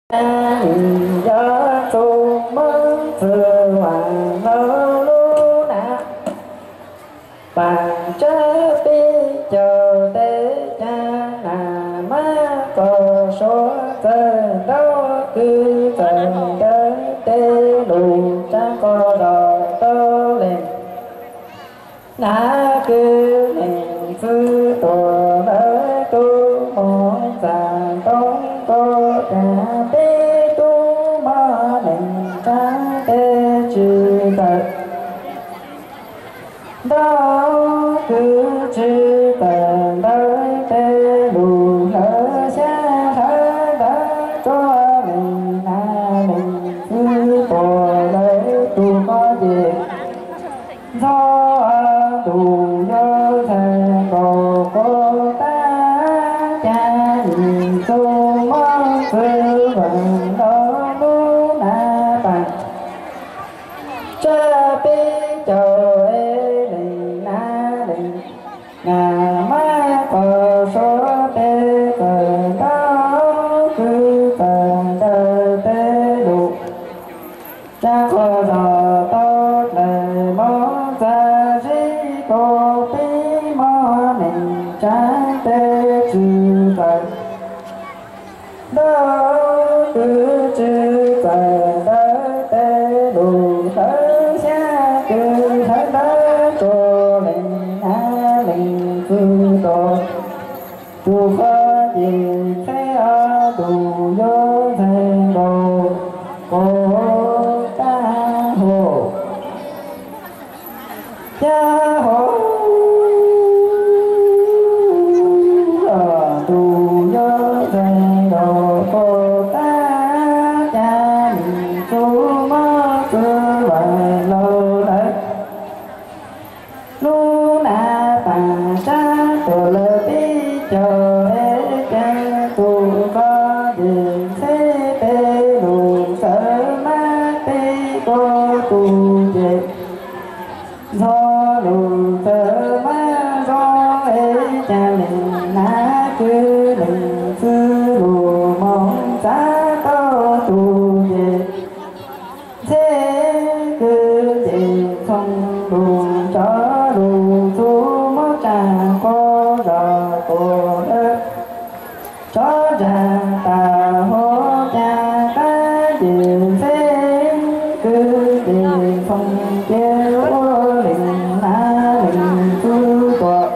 Yog txuj mog txwv vam los lub na, pam tsab peb caug teb cag na, mab koj suav txawj ntaub kwv txawj ntawv tej lus tsab qos zog tau leej. Nab kwv leej txwv tuam lawv tub moog txag ntoo koj cag peb tub mog leej tsab tej tsis tawm ntaub kwv tsis tawm ntawv tej lus hlawv xyab hlawv ntawv tsuab leej nab leej txwv tuam lawv tub koj ces ntxhov ntuj yuav ntxhais nkaus kuv tab cag nim txuj mog txwv vam los lub na pam tsab peb caug es leej nab leej na, mab koj suav peb kawm ntaub kwv kawm ntawv tej lus tsab qos zog tau dlaim moog txag zib rua peb mog leej tsab tej tsis tawm ntaub kwv tsis tawm ntawv tej lus hlawv xyab kwv hlawv ntawv tsuab leej nab leej txwv tuam tug qhov ces txheb ob tug yuav ntxhais nkaus kuv tab hau xyab hau los tug yuav ntxhais nkaus kuv tab cag nim txuj mog txwv vam los lawv lub na pam tsab tuam lawv peb caug es cag tug koj ces txheb tej lus txawv mab peb kuv tug ces ntxhov lus txawv mab zoo es cag leej nab kwv leej txwv lus moog txav tau tug ces ntxheb kwv ces txhoov lus tsov lus txuj mog tsab qos zog tuam lawv tsov ntsa tas huv cag qab ces ntxheb kwv ces txhoov cia ua leej nab leej txwv tuam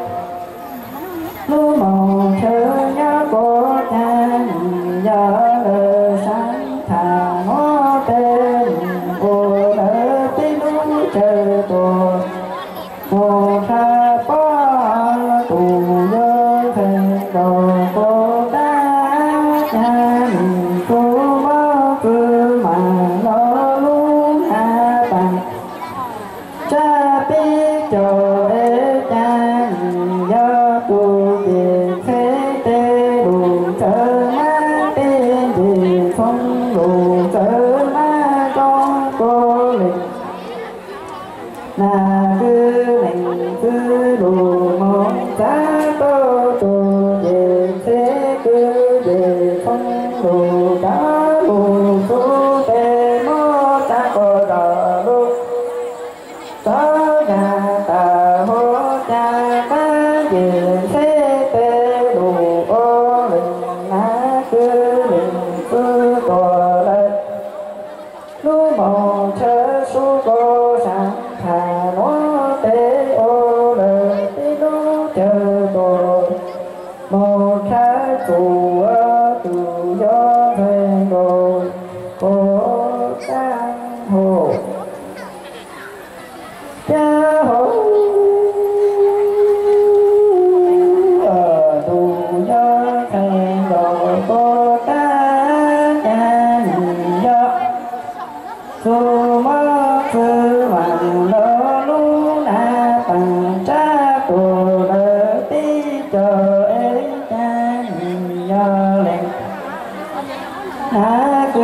lub moos chaw nyob kuv cag nim yog lawv sab tham nuav peb nim ua lawv peb lub chaw tuam mus dlha pob tug yuav ntxhais nkaus kuv tab cag nim txuj mog txwv mam los lub na pam tsab peb caug es cag nim yog tug ces txheb tej lus txawv mab peb ces txhoov lus txawv mab zoo kuv leej nab kwv leej txwv lus moog txav tau tug ces txheb kwv ces txhoov lus tsov lus txuj tej mog tsab qos zog lub tsov ntsa tas huv cag qab ces ntxheb tej lus ua leej nab kwv leej txwv tuam lawv lub moos chaw sub kuv sab tham nuav peb ua lawv peb lub chaw tuam mus dlha txuj tug yuav ntxhais nkaus kuv tab hau xyab hau tug yuav ntxhais nkaus kuv tab cag nim yog txuj mog txwv vam los lub na pam tsab tuam lawv peb caug es cag nim yog leej nab kwv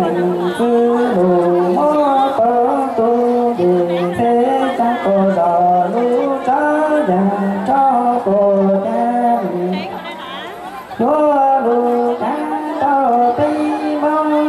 leej txwv lus moog tau tug ces txheb tsab qos zog lub tsov ntsa tsov kuv cag nim yuav lug cag tau peb moog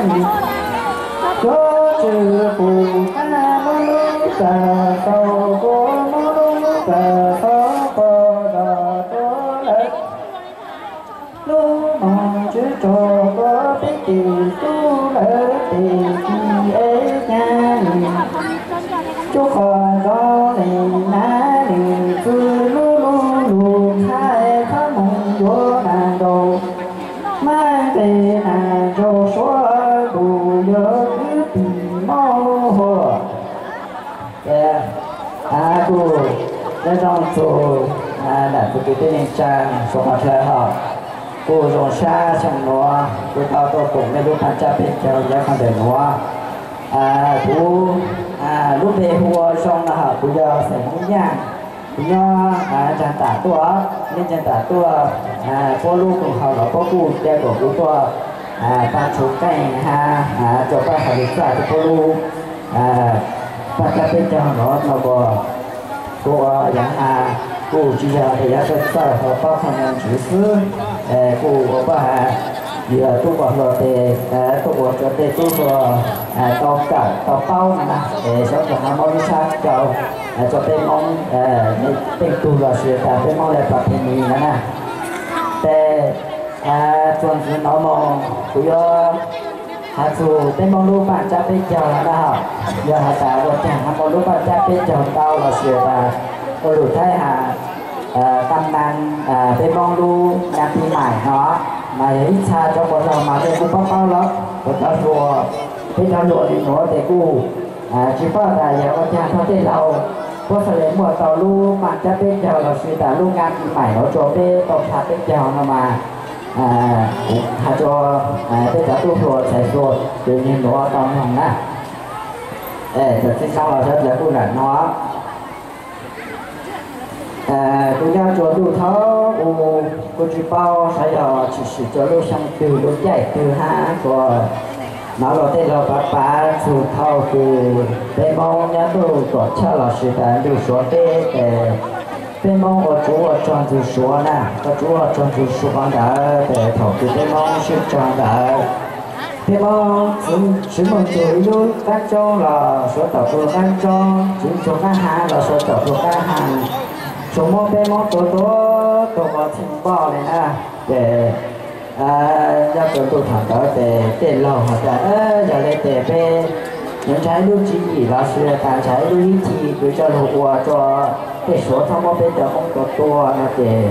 Cov tswv pum tag muab lub txaj xaus, kuv muab lub txaj xaus pog zos tuag lawm. Lub moos tswv tog tuag peb tes tub lawm tes ci es nyab nws. Cub qhov nrov li nab nws txwv lub lub lug nqhaij qhov moos yuav nas nraug, mab nqes nas nraug suav lug yog kwv tij Moob Huam. Kuj nyob zoo txug nam txug kwv tij neej tsa suav qhov chaw hom, kuj zoo sab xyoo nuav kuv tau tuaj koom mej lub paaj tsab peb caug nyob qhov ntawm nuav. Kuv lub npe hu ua Zoo no hom, kuv yog xeem Hmoob Nyaaj, kuv nyob nraag tam tuaj, nyob nraag tam tuaj, puab lub koom haum los puab kuj ca kom kuv tuaj pab tshuv qeej hab rua pab has lug txawj rua puab lub paaj tsab peb caug nuav no as. Kuv ua yaav has kuj tsi yog le yaav txawj txawj ho paub qhov moos ntswv xwb, kuj ua pab has yog tub pog hluas tes tuaj ua rua tej tub hluas tau kawm tau paub no na, es xyov tug hab muab lub sab rua, rua peb Moob, peb tug los sis tas peb Moob le pas phe mis no na. Tes txuas ntxiv no moog kuv yuav has txug peb Moob lub paaj tsab peb caug no na. Yog has tas ua caag hab muaj lub paaj tsab peb caug ntau los sis tas ua lug thaib has, tam nan peb Moob lub nyab pib maim no mas yog ib txha cov muaj laug mas mej kuj paub paub lawm, kuv cov hluas, peb cov hluas le nuav tes kuj tsi paub tas yog ua caag txog tej laug puab xaav le muaj tau lub paaj tsab peb caug los sis tas lub nyab pib maim nuav rua peb tau txha peb caug no mas kuv has rua peb cov tub hluas ntxhais hluas le nuav tau noog na. Txawm txij xyoo los sawv dlawg kuj lam noog. Kuv nyob rua ntuj thaub u, kuv tsi paub xav yog tshwm sim rua lub xyoo twg lub caij twg hab tsuas nov luag tej laug pav pav txug thaum kws peb Moob nyob ntuj tuam tshaj los sis tas ntuj suav teb tes peb Moob ua tsov ua rog ntxug suav na, ua tsov ua rog ntxug suav ntawd tes thaum kws peb Moob sib raug ntawd peb Moob txwv moog txug ib lub qaab tsoob los suav tom tug qaab tsoob, txwv txug qaab haav los suav tom tug qaab haav, tsuas muab peb Moob tua tua tuag ua txheej npoj le na. Ces nyob rua ntuj thaum ntawd tes tej laug has tas yog le tes peb yuav nrhav ib lub tswv yim los sis tas nrhav ib lub hib thi kws coj lug ua rua tej suav txhob muab peb cov Moob tua tua no ces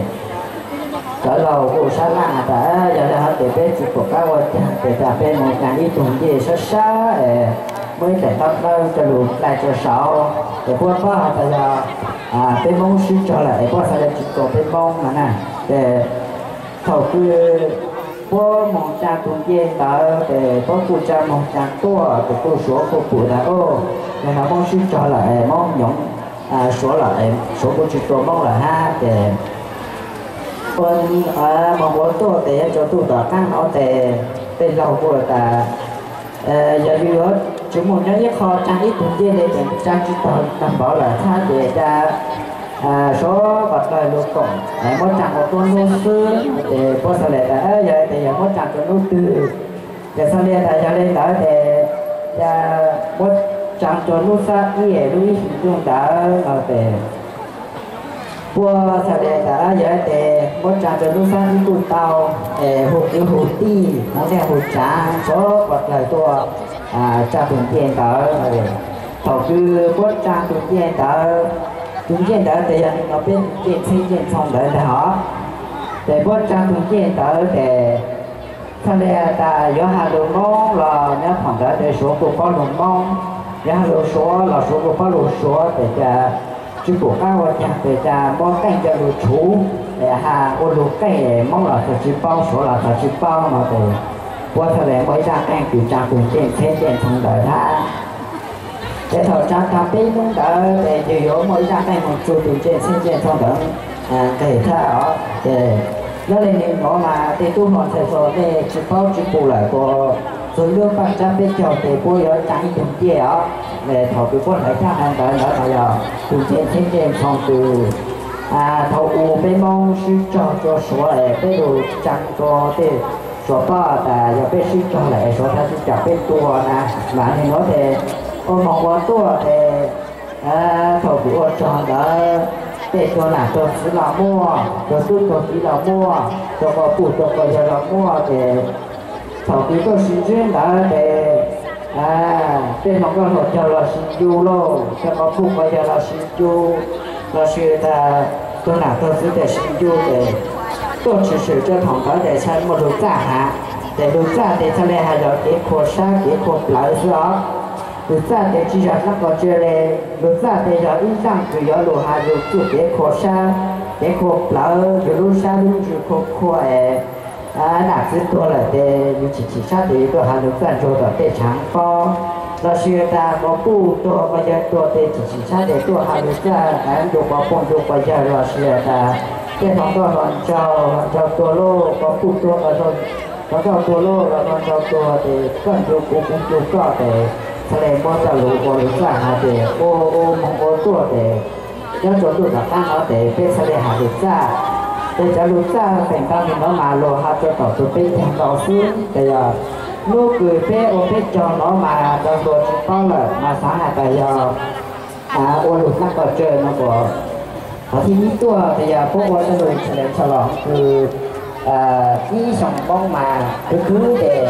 cov laug kuj sab laj tas yog le hov tes peb tsi pum qab ua caag tes tas peb moog caag ib tug ncej sab sab es muab ib daim ntaub dlawb coj lug dlai rua saud ces puab paub has tas yog peb Moob sib raug lawm es puab xaav le tsi tua peb Moob no na. Ces thaum kws puab moog tsaa tug ncej ntawd tes puab kuj tsaa moog tsaa tuaj tes kuj suav kuj pum tas o, yog no Moob sib raug lawm es Moob nyoov suav lawm es suav kuj tsi tua Moob lawm hab ces ua moog ua tuaj tes yuav rua ntuj tom qaab no tes tej laug kuj tas yog yus yuav tsi moog nyob ib qho tsaa ib tug ncej le tes tsaa tsi taug taag npaum lawm hab ces ca suav kom dlawg lug koom muab tsaa ua tuab nub xwb ces puab xaav le tas yog tes yog muab tsaa rua nub twg ces xaav le tas yog le ntawd tes ca muab tsaa rua nub xab ib lub ib hlis ntuj ntawd no tes puab xaav le tas yog tes muab tsaa rua nub xab ib kuj tau es hu kwv hu tij hu neej hu tsaav suav kom dlawg tuaj tsaa tug ncej ntawd. Thaum kws puab tsaa tug ncej ntawd, tug ncej ntawd tes yog no peb tug ncej txheeb ncej ntxhoo ntawd ntag hov. Ces puab tsaa tug ncej ntawd tes txhaj le tas yuav has lug Moob los nyob thaum ntawd tes suav kuj paub lug Moob, yuav has lug suav los suav kuj paub lug suav tes ca tsi pum qab ua caag tes ca muab qeej coj lug tshuv es has ua lug qeej Moob los txhaj tsi paub suav los txhaj tsi paub no tes puab txhaj le muaj ib zaaj qeej kws tsaa tug ncej txheeb ncej ntxhoo ntawd hab. Ces thaum tsaa taag peb nub ntawd tes yug yuav muaj ib zaaj qeej moog txug tug ncej txheeb ncej ntxhoo ntawd nqeg thaj os. Ces nyob le nuav mas tej tub hluas ntxhais hluas mej tsi paub tsi pum lawm kuas txug lub paaj tsab peb caug tes puab yuav tsaa ib tug ncej os. Thaum kws puab hlawv caaj ntawd ntawd mas yog tug ncej txheeb ncej ntxhoo kws thaum u peb Moob sib raug rua suav es peb lug tsaa rua tej Ua poj tas yog peb sib tog lawm es Suav txhaj sib cam peb tua na, mas nim nuav ces ua moog ua tuaj ces thaum kuv ua tsaug ntawd tej tug nam tug txiv los muaj, tug tub tug kiv los muaj, tug quas puj tug quas yawg los muaj ces thaum kuv tuaj sib ntsib ntawd ces tej hluas nkauj hluas nraug los sib ncu lauj, tej quas puj quas yawg los sib ncu, los sis tas tug nam tug txiv ces sib ncu ces tuaj tshwm sim rau thaum ntawd ces txhaj muaj lug txaj hav. Ces lug txaj ces txhaj le has yog kev khuam sab kev khuam plawv xwb os. Lug txaj ces tsis yog dlaab qhov tsua le, lug txaj ces yog ib zaaj kws yuav lug has lug txuj kev khuam sab kev khuam plawv, yug lub sab lub ntsws khuam khuam es nam txiv tuag lawm ces yug tsis chim sab ces yug tuaj has lug txaj ntsuag tom tej tshaav pob, los sis tas quas puj tuag quas yawg tuag ces tsis chim sab ces tuaj has lug txaj ncu quas puj ncu quas yawg, los sis tas tej hluas nkauj hluas nraug, hluas nraug tuag lauj, quas puj tuag, hluas nkauj tuag lauj, los hluas nraug tuag ces koj ncu kuv kuv ncu koj ces txhaj le muab coj lug ua lug txaj hav ces ua ua moog ua tuaj ces nyob rua ntuj tom qaab no ces peb txhaj le has lug txaj. Ces cov lug txaj feem ntau nim nuav mas luas has rua tom tug peb caug ntau xwb ces yog lub kws peb ua peb caug nuav mas cov hluas tsis paub lawm mas xaav has tas yog ua lug dlaab qhov tsua no as. Qhov thib ib tuaj ces yog puab ua coj lug txhaj le txhaj los kws ib xyoo Moob mas khwv khwv ces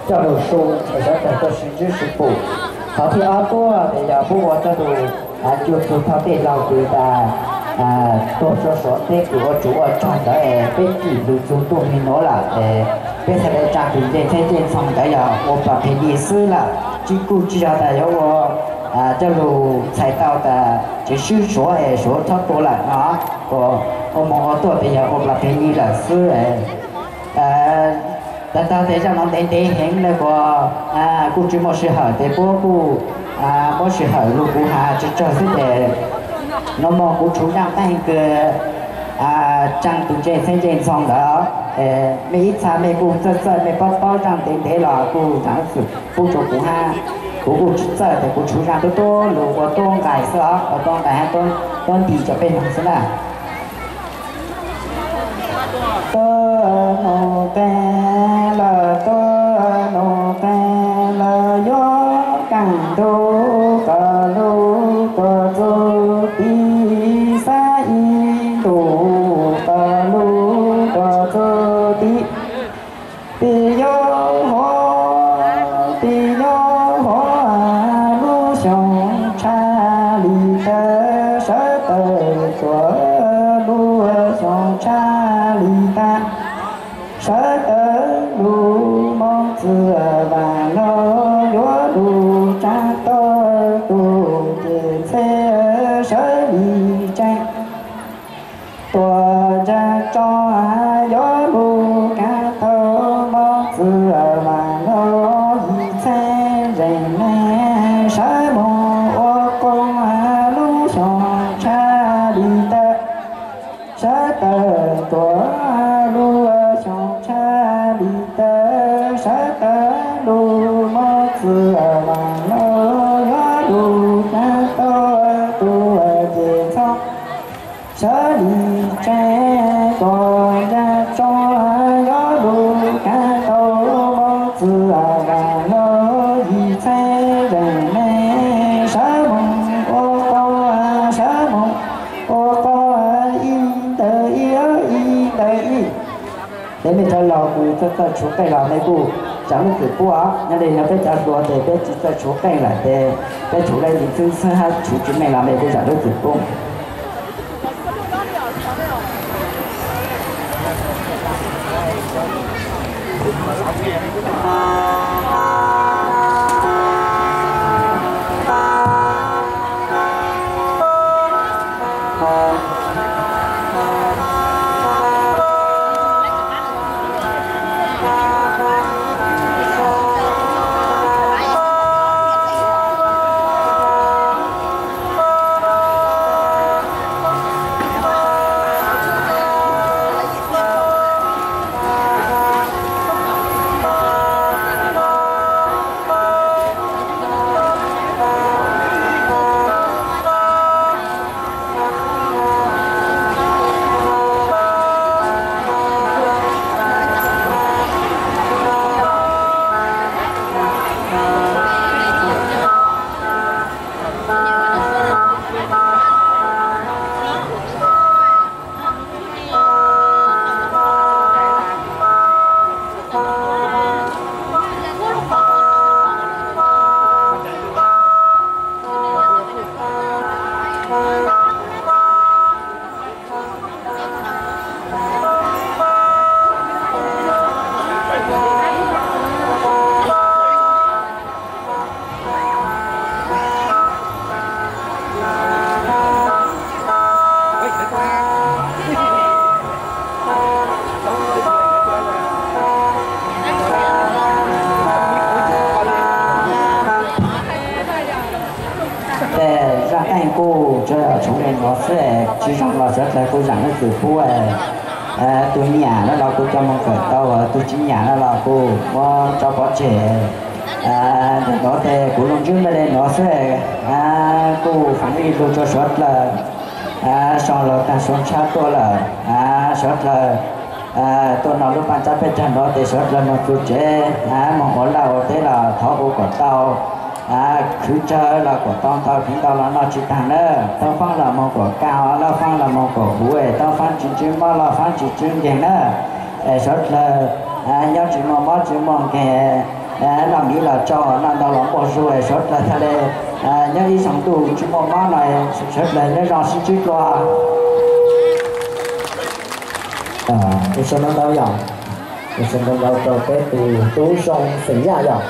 coj lug su es sawv dlawg tuaj sib ntsib sib pum. Qhov thib ob tuaj ces yog puab ua coj lug ncu txug thaum tej laug kws tas tuag rua Suav teb kws ua tsov ua rog ntawd es peb kim lug txug ntuj nim nuav lawm es peb txhaj le tsaa tus ncej txheeb ncej ntxhoo ntawd yog ua pas phe li xwb lawm, tsis kuj tsis yog tas yuav ua coj lug txhais tau tas tsev swb Suav es Suav txhob tua lawm no. Ua moog ua tuaj ces yog ua pas phe li lawm xwb. Tag tag tes zaaj no ntev ntev heev le kuas kuj tsis muaj sij hawm tes puab kuj muab sij hawm lug kuv has tsawg tsawg xwb tes no mog kuv tshuv zaaj qeej kws tsaa tus ncej txheeb ncej ntxhoo ntawd. Mej ib txha mej kuj txawj txawj mej paub paub zaaj ntev ntev los kuj zaam lub txim pub rua kuv hab. Kuv kuj tsis txawj tes kuv tshuv zaaj tuab tuab lug ua tuab nqai xwb os, ua tuab nqai hab tuab nti rua peb noog xwb na. Tuab nug qee lawm, tuab nug qee lawm, yuav kaaj ntuj koj lug tuaj txug tim, xab ib ntuj koj lug tuaj txug tim. Tim yuav huv, tim yuav huv lub xyoo tshaj li tawg, sawv tawg tuaj lub xyoo tshaj li tag. Sawv tawg lug moog txwv vaaj laug, yuav lug tsaab tau tug ces ntxhe sawv li tseeb. Tuaj ntsa tso yuav lug kaav tau moog txwv vaaj laug, yim txheeb zeem neeg sawv moog ua qoo lub xyoo tshaj li tawg. Sawv tawg tuaj lub xyoo tshaj li tawg, sawv tawg lug moog txwv vaaj laug, yuav lug kaav tau tug ces ntxhoo. Sawv li tseeb tuaj ntsa tso yuav lug kaav tau moog txwv vaaj laug, yim txheeb zeem neeg sawv moog ua qoo, sawv moog ua qoo, ib ntawg ib, ib ntawg ib. Ces mej cov laug kws txawj txawj tshuv qeej los mej kuj zaam lub txim pub os. Nyob li no peb cov hluas tes peb tsis txawj tshuv qeej lawm tes peb tshuv le li xwb xwb hab tshuv tsis meej los mej kuj zaam lub txim pub. Tsoom le nuav xwb, tsi zoo los sawv dlawg kuj zaam leej twg pub. Tug nyam na los kuj coj moog kawm tau, tug tsi nyam na los kuj muab tso pov tseg. Ntawm nuav tes kuv lug ntsib le nuav xwb, kuj feem ib lug rua sawv dlawg. Sau lug taag sua ntshab tuaj lawm, sawv dlawg tuaj noj lub paab tsab peb caag nuav tes sawv dlawg moog txug tsev, moog ua laj ua teb los thov ua kom tau, khwv tsawg los kom tau ntau, khwv ntau los noj tsi taag na. Toob faab los moog kom kaj, laj faab los moog kom huv, toob faab tsi tswb mob, laj faab tsi tswb nkeeg na. Es sawv dlawg nyob tsi muaj mob tsi muaj nkeeg, noj miv los tsau, noj ntau los npuaj zug, sawv dlawg txhaj le nyob ib xyoo ntuj tsi muaj mob no. Sawv dlawg nyob zoo sib ntsib dlua. Ua tsaug ntau ntau yom, ua tsaug ntau ntau rau peb tug tub zoo xeem Yaj yom.